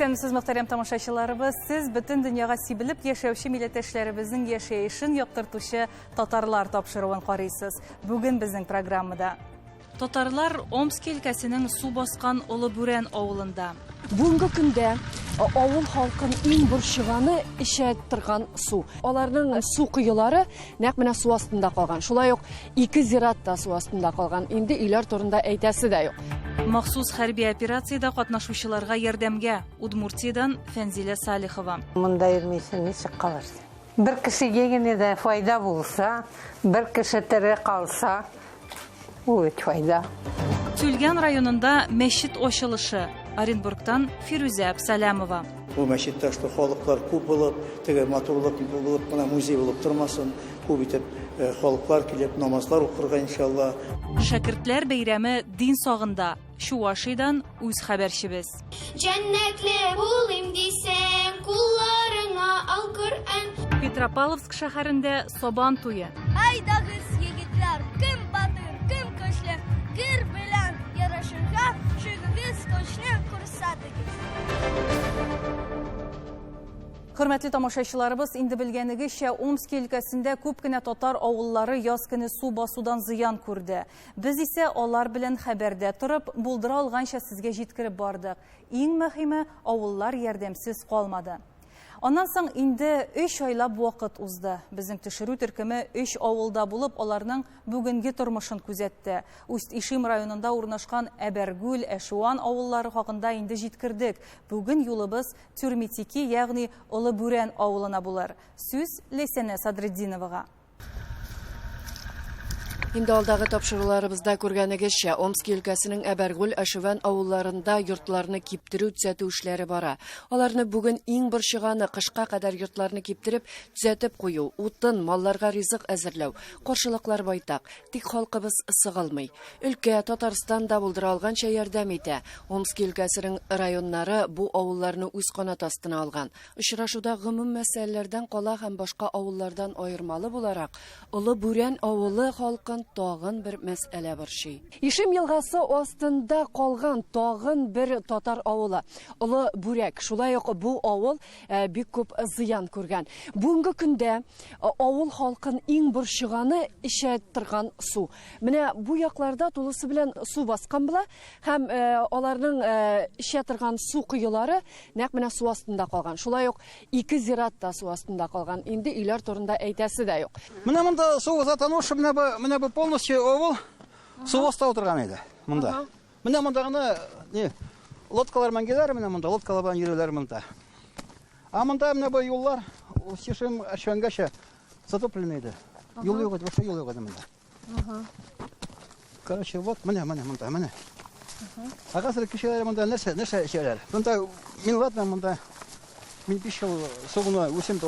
Исәнмесез, мөхтәрәм тамашачыларыбыз. Сез бөтен дөньяга сибелеп яшәүче милләттәшләребезнең яшәешен яктыртучы Татарлар тапшыруын карыйсыз. Бүген безнең программада. Татарлар Омски өлкәсенең су баскан Олы Бүрән авылында. Бүгенге көндә авыл халкын иң борчыганы эчә торган су. Аларның су коелары нәкъ менә су астында калган. Шулай ук ике зират та су астында калган. Инде өйләр турында әйтәсе дә юк. Махсус хәрби операциядә катнашучыларга ярдәмгә Удмуртиядән Фәнзилә Салихова. Монда йөрмисең, ничек калырсың? Бер кешегә генә дә файда булса, бер кеше тере калса, ул бит файда. Тюльган районында мәчет ачылышы. Оренбургтан Фирүзә Абсалямова. Бу мәчеттә что халыклар күп булып, теге матурлык булып кына музей булып тормасын, күп итеп э, халыклар килеп намазлар укырга иншалла. Шәкертләр бәйрәме дин сагында. Чувашиядән үз хәбәрчебез. Җәннәтле булыйм дисәң, кулларыңа ал Коръән. Петропавловск шәһәрендә Сабан туе. Әйдәгез, егетләр, кем батыр, кем көчле, гер белән ярышырга чыгыгыз, көчне күрсәтегез. Хөрмәтле тамашачыларыбыз, инде белгәнегезчә, Омски өлкәсендә күп кенә татар авыллары яз көне су басудан зыян күрде. Без исә алар белән хәбәрдә торып, булдыра алганча сезгә җиткереп бардык. Иң мөһиме, авыллар ярдәмсез калмады. Аннан соң инде өч айлап вакыт узды. Безнең төшерү төркеме өч авылда булып, аларның бүгенге тормышын күзәтте. Усть-Ишим районында урнашкан Әбәргүл, Әшуан авыллары хакында инде җиткердек. Бүген юлыбыз Тюрмитики, ягъни Олы Бүрән авылына булыр. Сүз Ләйсәнә Садретдиновага. Инде алдагы тапшыруларыбызда күргәнегезчә, Омски өлкәсенең Әбәргүл, Әшүвән авылларында йортларны киптерү, төзәтү эшләре бара. Аларны бүген иң борчыганы, кышка кадәр йортларны киптереп, төзәтеп кую, утын, малларга ризык әзерләү. Каршылыклар байтак, тик халкыбыз сыгылмый. Өлкә, Татарстан да булдыра алганча ярдәм итә. Омски өлкәсенең районнары бу авылларны үз канат астына алган. Очрашуда гомум мәсьәләләрдән кала һәм башка авыллардан аермалы буларак, Олы Бүрән авылы халкын тагын бер мәсьәлә борчый. Ишим елгасы астында калган тагын бер татар авылы, Олы Бүрәк. Шулай ук бу авыл бик күп зыян күргән. Бүгенге көндә авыл халкын иң борчыганы эчә торган су. Менә бу якларда тулысы белән су баскан була һәм аларның эчә торган су коелары Нәкъ менә су астында калган. Шулай ук ике зират та су астында калган. Инде өйләр турында әйтәсе дә юк. Менә монда су затонувший, менә бу, менә бу полностью авыл су астында утырган иде монда. Менә монда гына не лодкалар белән киләләр, менә монда лодкалар белән йөриләр монда. А монда менә бу юллар Сишим Әшвәнгәчә затопленный иде. Юл юк иде, вообще юл юк иде монда. Короче, вот, менә, менә, монда, менә. Ә хәзер кешеләр монда нәрсә, нәрсә эчәләр? Монда, мин ладно, монда, мин 5 ел сугыны үзем,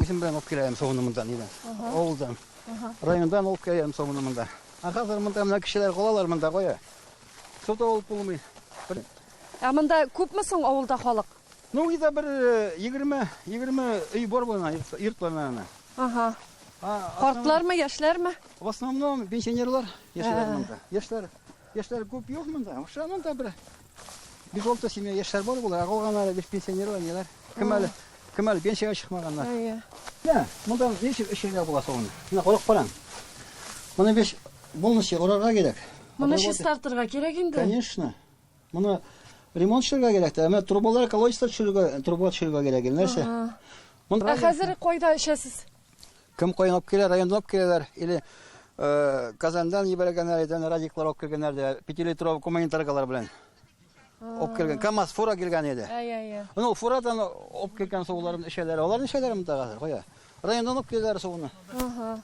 үзем белән алып киләм сугыны монда, нидән, авылдан. Райондан алып киләм сугыны монда. Ә хәзер монда менә кешеләр калалар монда кая. Су да алып булмый. Ә монда күпме соң авылда халык? Ну, где-то бер 20, 20 өй бар бу, йорт бар. Ага. Картлармы, яшьләрме? В основном пенсионерлар яшиләр монда. Яшьләр, яшьләр күп юк монда. Ошо монда бер 5-6 семья яшьләр бар булар, ә калганнары бит пенсионерлар, ниләр. Кем әле, кем әле пенсиягә чыкмаганнар. Әйе. Менә, монда ничек эчәргә була суны? Менә карап караң. Моны беш полностью урарга кирәк. Моны чистартырга кирәк инде. Конечно. Моны ремонт эшләргә кирәк тә, әмма трубалар колодецлар төшерергә, труба төшерергә кирәк. Нәрсә? Монда Ә хәзер кайда эчәсез? Кем каян алып килә, райондан алып киләләр, или э, Казандан җибәргәннәр иде, радиклар алып килгәннәр дә, пятилитровый гуманитаркалар белән. Алып килгән, КАМАЗ фура килгән иде. Әй, әй, әй. Ну, фурадан алып килгән суларын эчәләр. Алар эчәләр монда хәзер, кая? Райондан алып киләләр суны. Ага.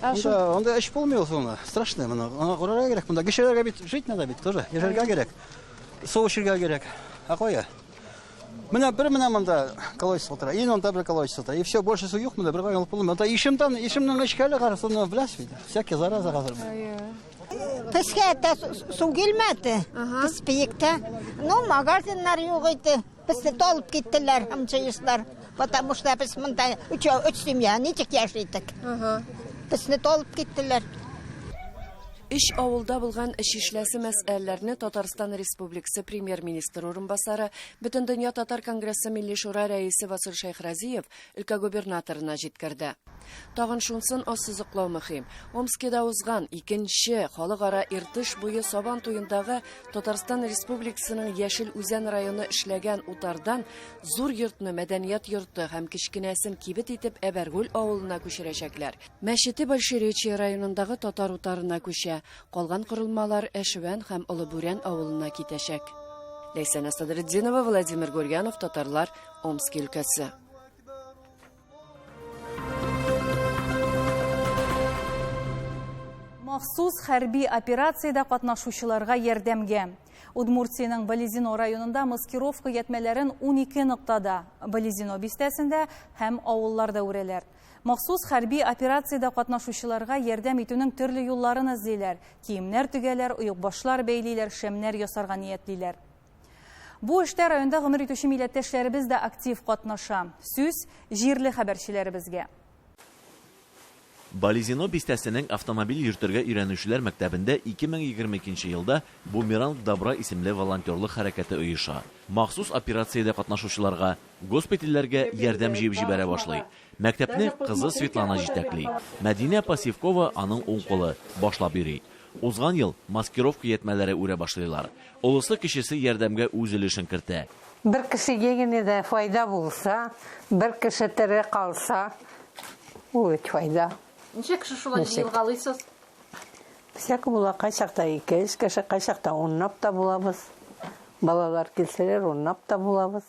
Ә шул Монда, монда эш булмый ул суны. Страшно моны. Аңа карарга кирәк. Монда кешеләргә бит жить надо бит тоже. Яшәргә кирәк. Су эчәргә кирәк. Ә кая? Менә бер менә монда колодец утыра. И монда бер колодец утыра. И все, больше су юк монда, бер кая алып булмый. Монда Ишемтан, Ишемнең эчкәле кара суны беләсез бит. Всякие зараза хәзер. Пескә тә су килмәде. Пес биектә. Ну, магазиннар юк иде. Безне талып киттеләр МЧСлар. Потому что без монда өч, өч семья ничек яшидек. Безне талып киттеләр. Өч авылда булган чишеләсе мәсьәләләрне Татарстан Республикасы премьер-министры урынбасары, Бөтендөнья татар конгрессы Милли шура рәисе Васил Шәйхразиев өлкә губернаторына җиткерде. Тагын шунсын ассызыклау мөһим. Омскида узган икенче халыкара Иртыш буе Сабан туендагы Татарстан Республикасының Яшел Үзән районы эшләгән утардан зур йортны мәдәният йорты һәм кечкенәсен кибет итеп Әбәргүл авылына күчерәчәкләр. Мәчете Большеречье районындагы татар утарына күчә. Калган корылмалар Әшвән һәм Олы Бүрән авылына китәчәк. Ләйсәнә Садретдинова, Владимир Гурьянов, Татарлар, Омски өлкәсе. Махсус хәрби операциядә катнашучыларга ярдәмгә. Удмуртиянең Балезино районында маскировка ятмәләрен 12 ноктада, Балезино бистәсендә һәм авылларда үрәләр. Махсус хәрби операциядә катнашучыларга ярдәм итүнең төрле юлларын эзлиләр. Киемнәр тегәләр, оекбашлар бәйлиләр, шәмнәр ясарга ниятлиләр. Бу эштә районда гомер итүче милләттәшләребез дә актив катнаша. Сүз җирле хәбәрчеләребезгә. Балезино бистәсенең автомобиль йөртергә өйрәнүчеләр мәктәбендә 2022 елда Бумеранг добра исемле волонтерлык хәрәкәте оеша. Махсус операциядә катнашучыларга, госпитальләргә ярдәм җыеп җибәрә башлый. Мәктәпне кызы Светлана җитәкли. Мәдинә Пасивкова аның уң кулы, башлап йөри. Узган ел маскировка ятмәләре үрә башлыйлар. Олысы кечесе ярдәмгә үз өлешен кертә. Бер кешегә генә дә файда булса, бер кеше тере калса, ул бит файда. Ничә кеше шулай җыелгалыйсыз? Всяко була, кайчакта 200 кеше, кайчакта унлап та булабыз. Балалар килсәләр, унлап та булабыз.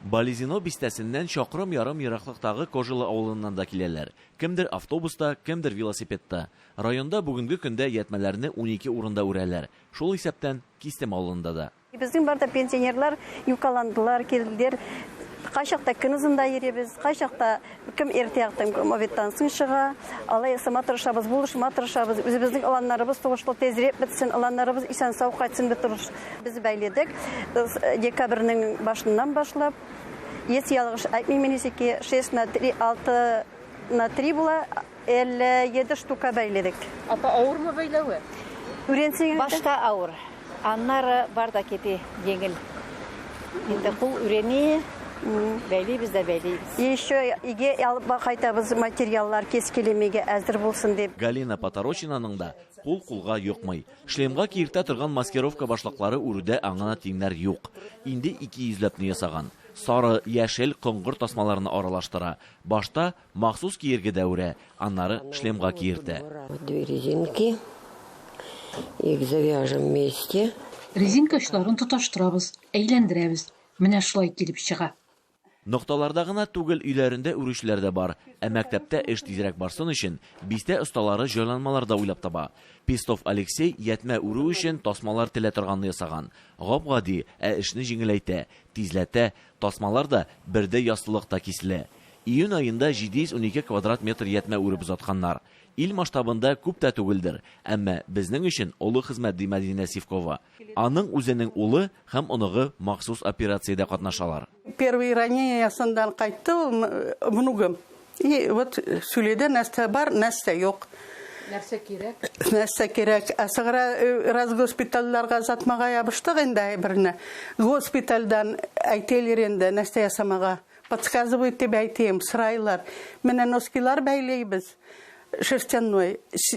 Балезино бистәсеннән чакрым ярым ераклыктагы Кожылы авылыннан да киләләр. Кемдер автобуста, кемдер велосипедта. Районда бүгенге көндә ятмәләрне 12 урында үрәләр. Шул исәптән Кистем авылында да. Безнең барда пенсионерлар юкаландылар, килделәр. Кайчакта көн озында йөрибез, кайчакта кем иртә яктан, кем обедтан соң чыга. Алай ясама тырышабыз, булышма тырышабыз. Үзебезнең аланнарыбыз тугышлы тезрәк бетсен, аланнарыбыз исән сау кайтсын дип тырыш. Без бәйледек. Декабрьнең башыннан башлап, если ялгыш әйтмим, нисеки 6 на 3, 6 на 3 була, 57 штука бәйледек. Апа, авырмы бәйләве? Үренсең. Башта авыр. Аннары бар да кете җиңел. Инде кул үрени, бәйлибез дә бәйлибез. Еще иге алып кайтабыз материаллар кескелемеге әзер булсын дип. Галина Поторочинаның да кул кулга йокмый. Шлемга киертә торган маскировка башлыклары үрүдә аңына тиңнәр юк. Инде 200ләпне ясаган. Сары, яшел, коңгыр тасмаларны аралаштыра. Башта махсус киерге дәүрә, аннары шлемга киертә. Две резинки. Их завяжем вместе. Резинка очларын тоташтырабыз, әйләндерәбез. Менә шулай килеп чыга. Нокталарда гына түгел, өйләрендә үрүчеләр дә бар. Ә мәктәптә эш тизрәк барсын өчен бистә осталары җайланмалар да уйлап таба. Пестов Алексей ятмә үрү өчен тасмалар телә торганны ясаган. Гап-гади, ә эшне җиңеләйтә, тизләтә, тасмалар да бердәй яссылыкта киселә. Июнь аенда 712 квадрат метр ятмә үреп озатканнар. Ил масштабында күп тә түгелдер, әмма безнең өчен олы хезмәт, ди Мәдинә Сивкова. Аның үзенең улы һәм оныгы махсус операциядә катнашалар. Первый ранениясеннән кайтты ул внугым. И вот сөйләде, нәрсә бар, нәрсә юк. Нәрсә кирәк? Нәрсә кирәк? Ә сыгыра раз госпитальләргә затмага ябыштык инде берне. Госпитальдән әйтәләр инде нәрсә ясамага. Подсказывают дип әйтәм, сорайлар. Менә носкилар бәйләйбез. Шерстяной.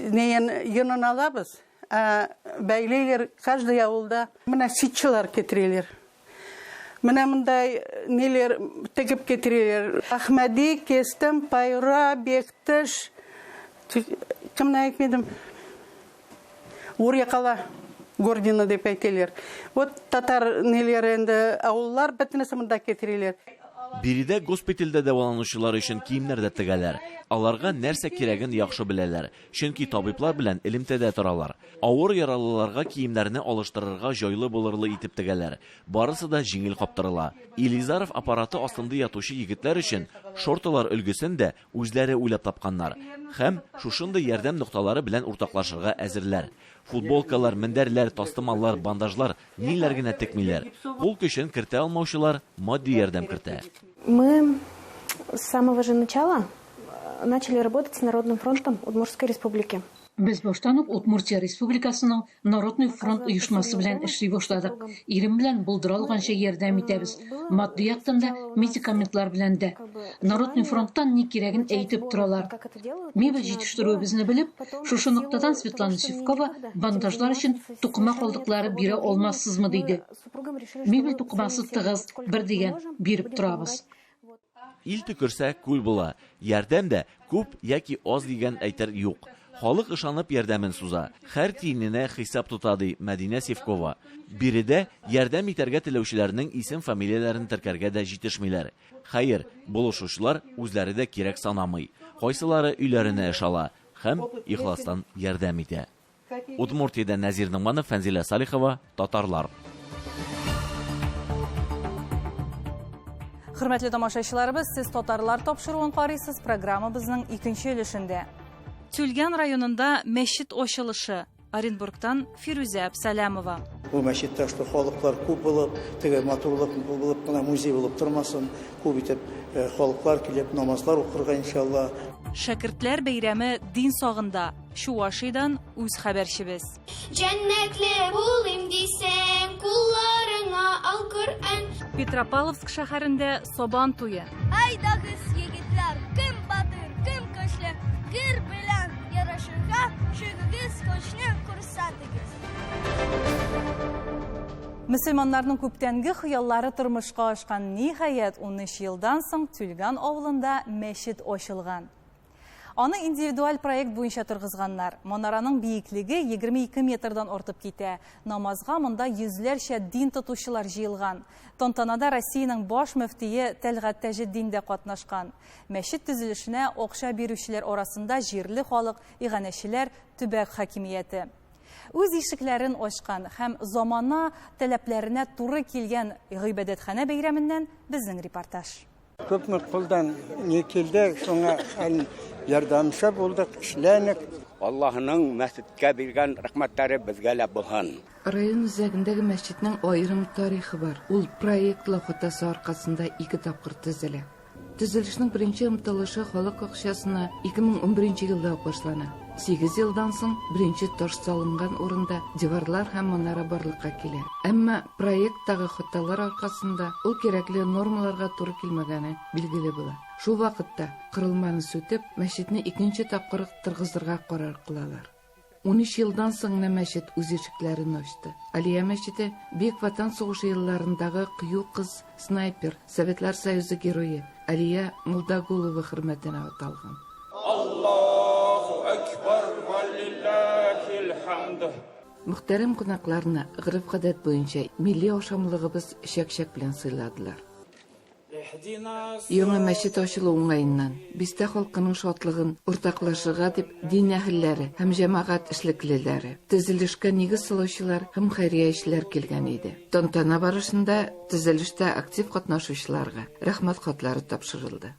Неен йонын алабыз, ә бәйләйләр каждый авылда. Менә ситчылар китерәләр. Менә мондай ниләр тегеп китерәләр. Әхмәди, Кестем, Пайра, Бектеш, кемне әйтмәдем? Урьякала Гордина дип әйтәләр. Вот татар ниләр инде авыллар бөтенесе монда китерәләр. Биредә госпитальдә дәваланучылар өчен киемнәр дә тегәләр. Аларга нәрсә кирәген яхшы беләләр, чөнки табиблар белән элемтәдә торалар. Авыр яралыларга киемнәрне алыштырырга җайлы булырлы итеп тегәләр. Барысы да җиңел каптырыла. Илизаров аппараты астында ятучы егетләр өчен шорталар өлгесен дә үзләре уйлап тапканнар. Һәм шушындый ярдәм нокталары белән уртаклашырга әзерләр. Футболкалар, мендәрләр, тастымаллар, бандажлар ниләр генә текмиләр. Кул көчен кертә алмаучылар матди ярдәм кертә. Мы с самого же начала начали работать с Народным фронтом Удмуртской Республики. Без баштан ук Удмуртия Республикасының Народный фронт оешмасы белән эшли башладык. Ирем белән булдыра алганча ярдәм итәбез. Матди яктан да, медикаментлар белән дә. Народный фронттан ни кирәген әйтеп торалар. Мебель җитештерүебезне белеп, шушы ноктадан Светлана Сивкова бандажлар өчен тукыма калдыклары бирә алмассызмы диде. Мебель тукымасы тыгыз, бер дигән, биреп торабыз. Ил төкерсә, күл була. Ярдәм дә күп яки аз дигән әйтер юк. Халык ышанып ярдәмен суза. Һәр тиененә хисап тота, ди Мәдинә Сивкова. Биредә ярдәм итәргә теләүчеләрнең исем-фамилияләрен теркәргә дә җитешмиләр. Хәер, булышучылар үзләре дә кирәк санамый. Кайсылары өйләренә эш ала һәм ихластан ярдәм итә. Удмуртиядән Нәзир Ногманов, Фәнзилә Салихова, Татарлар. Хөрмәтле тамашачыларыбыз, сез Татарлар тапшыруын карыйсыз, программабызның икенче өлешендә. Тюльган районында мәчет ачылышы. Оренбургтан Фирүзә Әпсәләмова. Бу мәчеттә шул халыклар күп булып, теге матурлык булып кына музей булып тормасын, күп итеп э, халыклар килеп намазлар укырга иншалла. Шәкертләр бәйрәме дин сагында. Чувашиядән үз хәбәрчебез. Җәннәтле булыйм дисәң, кулларыңа ал Коръән. Петропавловск шәһәрендә Сабан туе. Әйдәгез, егетләр, кем батыр, кем көчле, гер белән ярышырга чыгыгыз, көчне күрсәтегез. Мөселманнарның күптәнге хыяллары тормышка ашкан. Ниһаять, 13 елдан соң Тюльган авылында мәчет ачылган. Аны индивидуаль проект буенча торгызганнар. Манараның биеклеге 22 метрдан артып китә. Намазга монда йөзләрчә дин тотучылар җыелган. Тантанада Россиянең баш мөфтие Тәлгать Таҗетдин дә катнашкан. Мәчет төзелешенә акча бирүчеләр арасында җирле халык, иганәчеләр, төбәк хакимияте. Үз ишекләрен ачкан һәм замана таләпләренә туры килгән гыйбадәтханә бәйрәменнән безнең репортаж. Күпме кулдан ни килде, шуңа ярдәмче булдык, эшләнек. Аллаһының мәчеткә биргән рәхмәтләре безгә лә булһын. Район үзәгендәге мәчетнең аерым тарихы бар. Ул проектлау хатасы аркасында ике тапкыр төзелә. Төзелешнең беренче омтылышы халык акчасына 2011 елда ук башлана. Сигез елдан соң беренче таш салынган урында диварлар һәм манара барлыкка килә. Әмма проекттагы хаталар аркасында ул кирәкле нормаларга туры килмәгәне билгеле була. Шул вакытта, корылманы сүтеп, мәчетне икенче тапкыр торгызырга карар кылалар. 13 елдан соң гына мәчет үз ишекләрен ачты. Алия мәчете Бөек Ватан сугышы елларындагы кыю кыз, снайпер, Советлар Союзы Герое Алия Молдагулова хөрмәтенә аталган. Аллаһу әкбәр вә лилләһил хәмд. Мөхтәрәм кунакларны, гореф-гадәт буенча, милли ашамлыгыбыз чәк-чәк белән сыйладылар. Яңа мәчет ачылу уңаеннан, бистә халкының шатлыгын уртаклашырга дип дин әһелләре һәм җәмәгать эшлеклеләре, төзелешкә нигез салучылар һәм хәйриячеләр килгән иде. Тантана барышында төзелештә актив катнашучыларга Рәхмәт хатлары тапшырылды.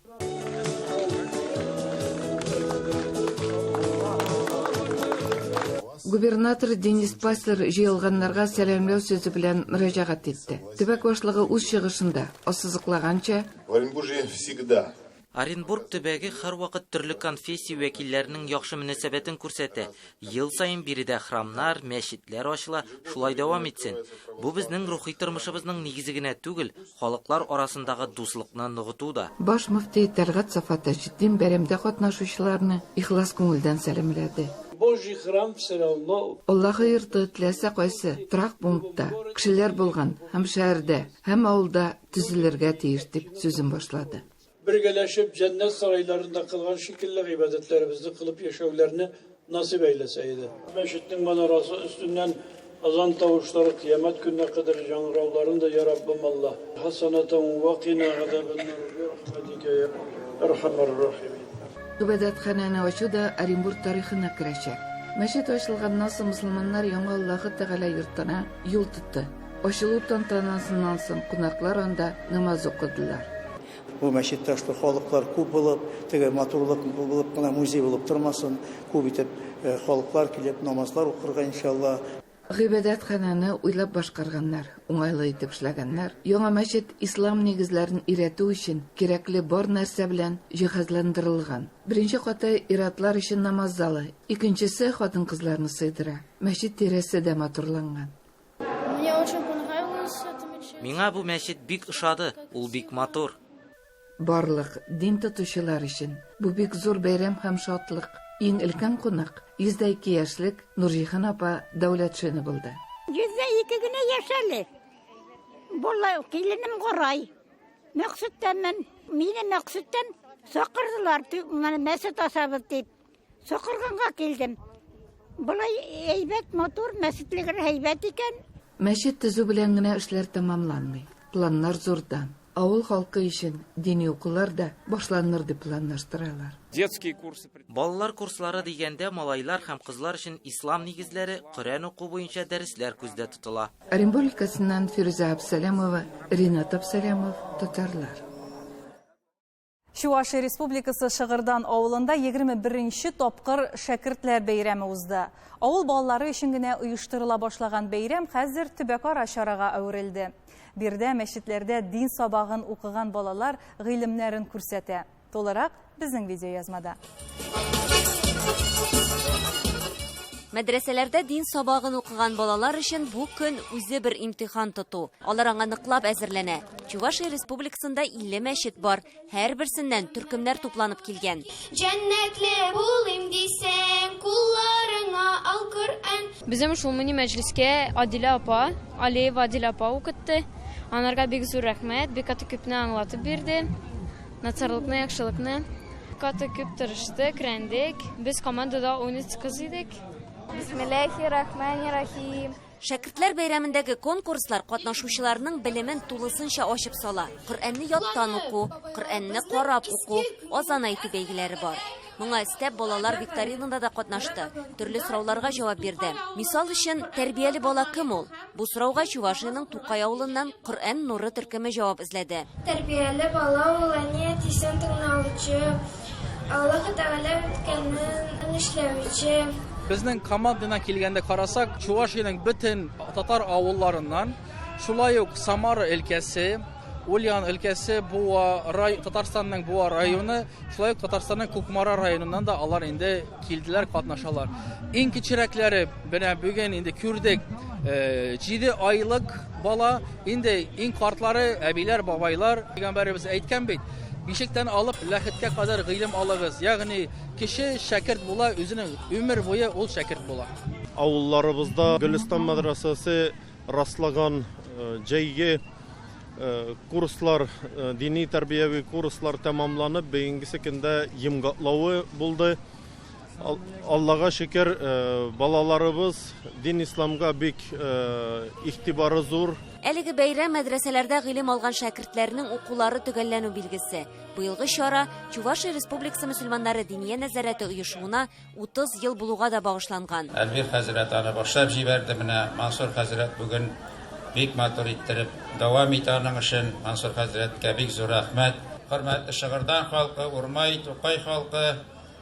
Губернатор Денис Паслер җыелганнарга сәламләү сүзе белән мөрәҗәгать итте. Төбәк башлыгы үз чыгышында ассызыклаганча, В Оренбуржье всегда Оренбург төбәге һәрвакыт төрле конфессия вәкилләренең яхшы мөнәсәбәтен күрсәтә. Ел саен биредә храмнар, мәчетләр ачыла, шулай дәвам итсен. Бу безнең рухи тормышыбызның нигезе генә түгел, халыклар арасындагы дуслыкны ныгыту да. Баш мөфти Тәлгать Сафа Таҗетдин бәйрәмдә катнашучыларны ихлас күңелдән сәламләде. Божий храм все равно. Аллаһы йорты теләсә кайсы торак пунктта кешеләр булган һәм шәһәрдә, һәм авылда төзелергә тиеш, дип сүзен башлады. Бергәләшеп җәннәт сарайларында кылган шикелле гыйбадәтләребезне кылып яшәүләрне насыйп әйләсә иде. Мәчетнең манарасы өстеннән азан тавышлары кыямәт көненә кадәр яңгырауларын да, йа Раббым Алла. Хәсәнәтән вә кина газәбәннар бирахмәтикә йа әрхәмәр рахимин. Гыйбадәтханәне ачу да Оренбург тарихына керәчәк. Мәчет ачылганнан соң мөселманнар яңа Аллаһы Тәгалә йортына юл тотты. Ачылу тантанасыннан соң кунаклар анда намаз укыдылар. Бу мәчеттә что халыклар күп булып, теге матурлык булып кына музей булып тормасын, күп итеп халыклар килеп намазлар укырга иншалла. Гыйбадәтханәне уйлап башкарганнар, уңайлы итеп эшләгәннәр. Яңа мәчет ислам нигезләрен өйрәтү өчен кирәкле бар нәрсә белән җиһазландырылган. Беренче каты ир-атлар өчен намаз залы, икенчесе хатын-кызларны сыйдыра. Мәчет тирәсе дә матурланган. Мне очень понравилось эта мечеть. Миңа бу мәчет бик ошады, ул бик матур. Барлык дин тотучылар өчен бу бик зур бәйрәм һәм шатлык. Иң өлкән кунак, 102 яшьлек Нурҗиһан апа Дәүләтшина булды. 102 генә яшь әле. Була, киленем Гурай. Мәкъсүттәнмен. Мине Мәкъсүттән чакырдылар, менә мәчет ачабыз дип. Чакырганга килдем. Болай әйбәт, матур, мәчетлегер әйбәт икән. Мәчет төзү белән генә эшләр тәмамланмый. Планнар зурдан. Авыл халкы өчен дини укулар да башланыр дип планлаштыралар. Детские курсы. Балалар курслары дигәндә, малайлар һәм кызлар өчен ислам нигезләре, Коръән уку буенча дәресләр күздә тотыла. Оренбур өлкәсеннән Фирүзә Абсалямова, Ринат Абсалямов, Татарлар. Чувашия Республикасы Шыгырдан авылында 21 нче тапкыр Шәкертләр бәйрәме узды. Авыл балалары өчен генә оештырыла башлаган бәйрәм хәзер төбәкара чарага әверелде. Биредә мәчетләрдә дин сабагын укыган балалар гыйлемнәрен күрсәтә. Тулырак безнең видеоязмада. Мәдрәсәләрдә дин сабагын укыган балалар өчен бу көн үзе бер имтихан тоту. Алар аңа ныклап әзерләнә. Чувашия Республикасында 50 мәчет бар. Һәрберсеннән төркемнәр тупланып килгән. Җәннәтле булыйм дисәң, кулларыңа ал Коръән. Безнең шул мини мәҗлескә Адилә апа, Алиева Адилә апа укытты. Анарга бик зур рәхмәт, бик каты күпне аңлатып бирде. Начарлыкны, яхшылыкны. Каты күп тырыштык, рәндек. Без командада 13 кыз идек. Бисмиллахи рахмани рахим. Шәкертләр бәйрәмендәге конкурслар катнашучыларның белемен тулысынча ачып сала. Коръәнне яттан уку, Коръәнне карап уку, азан әйтү бәйгеләре бар. Моңа өстәп балалар викторинада да катнашты, төрле сорауларга җавап бирде. Мисал өчен, тәрбияле бала кем ул? Бу сорауга Чувашиянең Тукай авылыннан Коръән нуры төркеме җавап эзләде. Тәрбияле бала ул әни-әтисен тыңлаучы, Аллаһы Тәгалә үткәнен эшләүче. Безнең командадан килгәндә карасак, Чувашиянең бөтен татар авылларыннан, шулай ук Самара өлкәсе, Ульян өлкәсе, Буа, рай, Татарстанның Буа районы, шулай ук Татарстанның Кукмара районыннан да алар инде килделәр, катнашалар. Иң кечерәкләре менә бүген инде күрдек, 7 айлык бала, инде иң картлары әбиләр, бабайлар. Пәйгамбәребез әйткән бит, бишектән алып ләхеткә кадәр гыйлем алыгыз. Ягъни кеше шәкерт була, үзенең өмер буе ул шәкерт була. Авылларыбызда Гөлестан мәдрәсәсе раслаган җәйге курслар, дини тәрбияви курслар тәмамланып, бүгенгесе көндә йомгаклавы булды. Аллага шөкер, балаларыбыз дин исламга бик игътибары зур. Әлеге бәйрәм мәдрәсәләрдә гыйлем алган шәкертләрнең укулары төгәлләнү билгесе. Быелгы чара Чувашия Республикасы мөселманнары диния нәзарәте оешуына 30 ел булуга да багышланган. Әлбир хәзрәт аны башлап җибәрде, менә Мансур хәзрәт бүген бик матур иттереп дәвам итә аның эшен. Мансур хәзрәткә бик зур рәхмәт. Хөрмәтле Шыгырдан халкы, Урмай, Тукай халкы,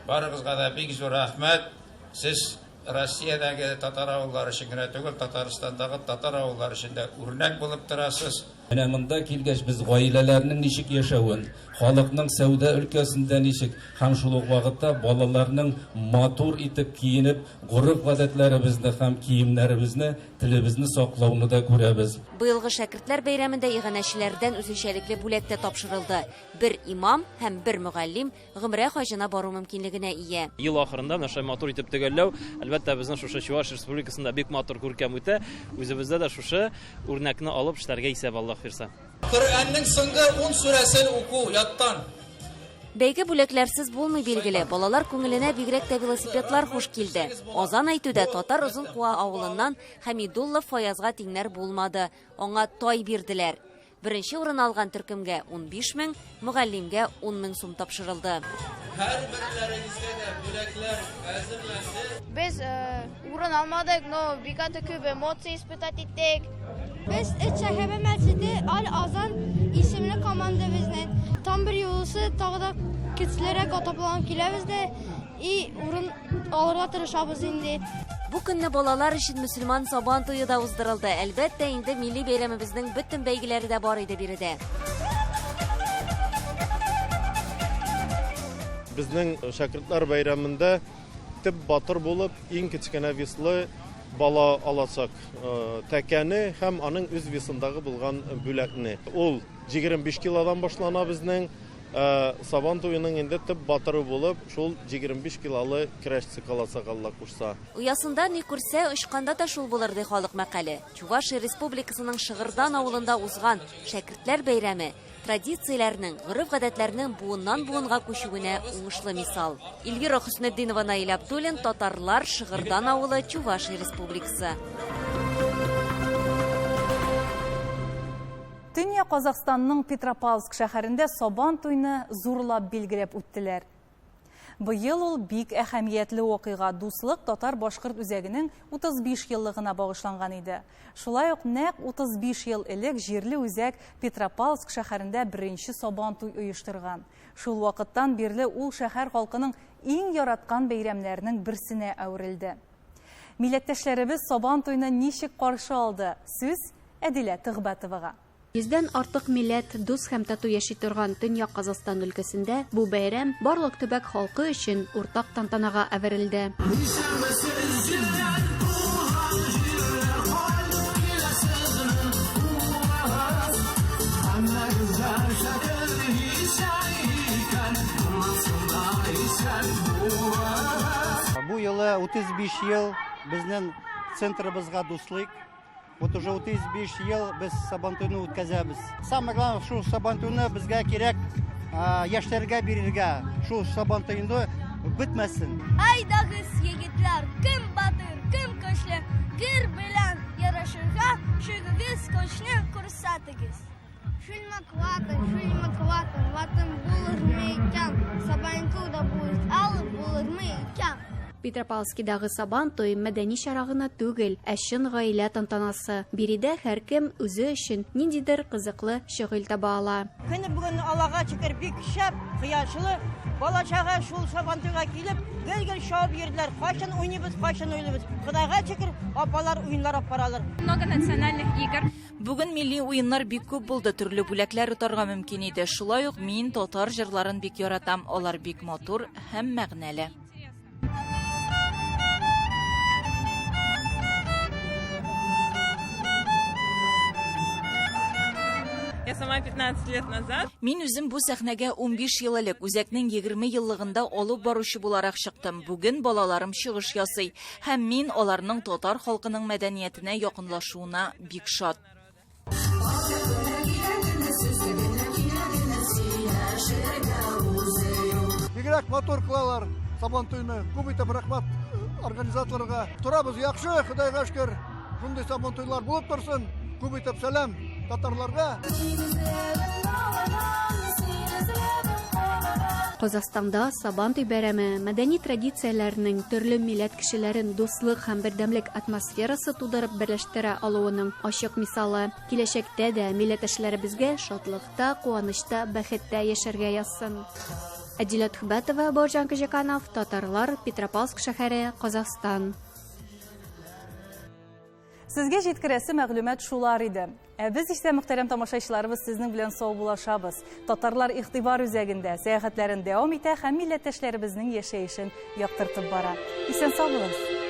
барыгызга да бик зур рәхмәт. Сез Россиядәге татар авыллары өчен генә түгел, Татарстандагы татар авыллары өчен дә үрнәк булып торасыз. Менә монда килгәч без гаиләләрнең ничек яшәвен, халыкның сәүдә өлкәсендә ничек һәм шул ук вакытта балаларның матур итеп киенеп, гореф-гадәтләребезне һәм киемнәребезне, телебезне саклауны да күрәбез. Быелгы шәкертләр бәйрәмендә иганәчеләрдән үзенчәлекле бүләк тә тапшырылды. Бер имам һәм бер мөгаллим гомрә хаҗына бару мөмкинлегенә ия. Ел ахырында менә шулай матур итеп төгәлләү, әлбәттә, безнең шушы Чуваш Республикасында бик матур күркәм үтә. Үзебездә дә шушы үрнәкне алып эшләргә исәп, Аллаһ бирсә. Коръәннең соңгы 10 сүрәсен уку яттан. Бәйге бүләкләрсез булмый, билгеле. Балалар күңеленә бигрәк тә велосипедлар хуш килде. Азан әйтүдә Татар Озын Куа авылыннан Хәмидуллов Фаязга тиңнәр булмады. Аңа тай бирделәр. Беренче урын алган төркемгә 15 мең, мөгаллимгә 10 мең сум тапшырылды. Һәрберләрегезгә дә бүләкләр әзерләнде. Без урын алмадык, но бик каты күп эмоция испытать иттек. Без Эт Шәһәбе мәчете Аль-Азан исемле команда безнең. Там бер юлысы тагы да көчлерәк атапланып киләбез дә и урын алырга тырышабыз инде. Бу көнне балалар өчен мөселман Сабан туе да уздырылды. Әлбәттә, инде милли бәйрәмебезнең бөтен бәйгеләре дә бар иде биредә. Безнең шәкертләр бәйрәмендә төп батыр булып иң кечкенә веслы бала алачак тәкәне һәм аның үз весындагы булган бүләкне. Ул 25 килодан башлана безнең. Сабан туеның инде төп батыры булып шул 25 килолы көрәшче калачак, Алла кушса. Оясында ни күрсә, очканда да шул булыр, ди халык мәкале. Чувашия Республикасының Шыгырдан авылында узган Шәкертләр бәйрәме традицияләрнең, гореф-гадәтләрнең буыннан-буынга күчүенә уңышлы мисал. Эльвира Хөснетдинова, Наил Абдуллин, Татарлар, Шыгырдан авылы, Чувашия Республикасы. Төньяк Казахстанның Петропавловск шәһәрендә Сабан туйны зурлап билгеләп үттеләр. Быел ул бик әһәмиятле вакыйга Дуслык татар-башкорт үзәгенең 35 еллыгына багышланган иде. Шулай ук нәкъ 35 ел элек җирле үзәк Петропавловск шәһәрендә беренче Сабан туй оештырган. Шул вакыттан бирле ул шәһәр халкының иң яраткан бәйрәмнәренең берсенә әверелде. Милләттәшләребез Сабан туйны ничек каршы алды? Сүз Әдилә Төгъбәтовага. Йөздән артык милләт дус һәм тату яши торган Төньяк Казахстан өлкәсендә бу бәйрәм барлык төбәк халкы өчен уртак тантанага әверелде. Бу елы 35 ел безнең центрыбызга Дуслык. Вот уже 35 ел без Сабантуйны үткәзәбез. Самое главное, шул Сабантуйны безгә кирәк яшьләргә бирергә. Шул Сабантуйны бетмәсен. Әйдәгез, егетләр, кем батыр, кем көчле, гер белән ярышырга чыгыгыз, көчне күрсәтегез. Шульмак ватан, шульмак ватан, ватан булырмы икән, Сабантуй да будет алып булырмы икән. Петропавловскидагы Сабан туе мәдәни чара гына түгел, ә чын гаилә тантанасы. Биредә һәркем үзе өчен ниндидер кызыклы шөгыль таба ала. Көне бүген Аллага шөкер бик шәп, кояшлы. Бала-чага шул Сабантуйга килеп, гел-гел чабып йөрделәр. Кайчан уйныйбыз, кайчан уйныйбыз. Ходайга шөкер, апалар уеннар алып баралар. Много национальных игр. Бүген милли уеннар бик күп булды, төрле бүләкләр отарга мөмкин иде. Шулай ук мин татар җырларын бик яратам, алар бик матур һәм мәгънәле. Я сама 15 лет назад. Мин үзем бу сәхнәгә 15 ел элек үзәкнең 20 еллыгында алып баручы буларак чыктым. Бүген балаларым чыгыш ясый һәм мин аларның татар халкының мәдәниятенә якынлашуына бик шат. Бигрәк матур кылалар Сабантуйны. Күп итеп рәхмәт организаторларга. Торабыз яхшы, Ходайга шөкер. Шундый Сабантуйлар булып торсын. Күп итеп сәлам татарларга. Казахстанда Сабантуй бәйрәме мәдәни традицияләрнең төрле милләт кешеләрен дуслык һәм бердәмлек атмосферасы тудырып берләштерә алуының ачык мисалы. Киләчәктә дә милләттәшләребезгә шатлыкта, куанычта, бәхеттә яшәргә язсын. Әдилә Төхбәтова, Бауыржан Кожеканов, Татарлар, Петропавловск шәһәре, Казахстан. Сезгә җиткерәсе мәгълүмат шулар иде. Ә без исә, мөхтәрәм тамашачыларыбыз, сезнең белән саубуллашабыз. Татарлар игътибар үзәгендә сәяхәтләрен дәвам итә һәм милләттәшләребезнең яшәешен яктыртып бара. Исән-сау булыгыз!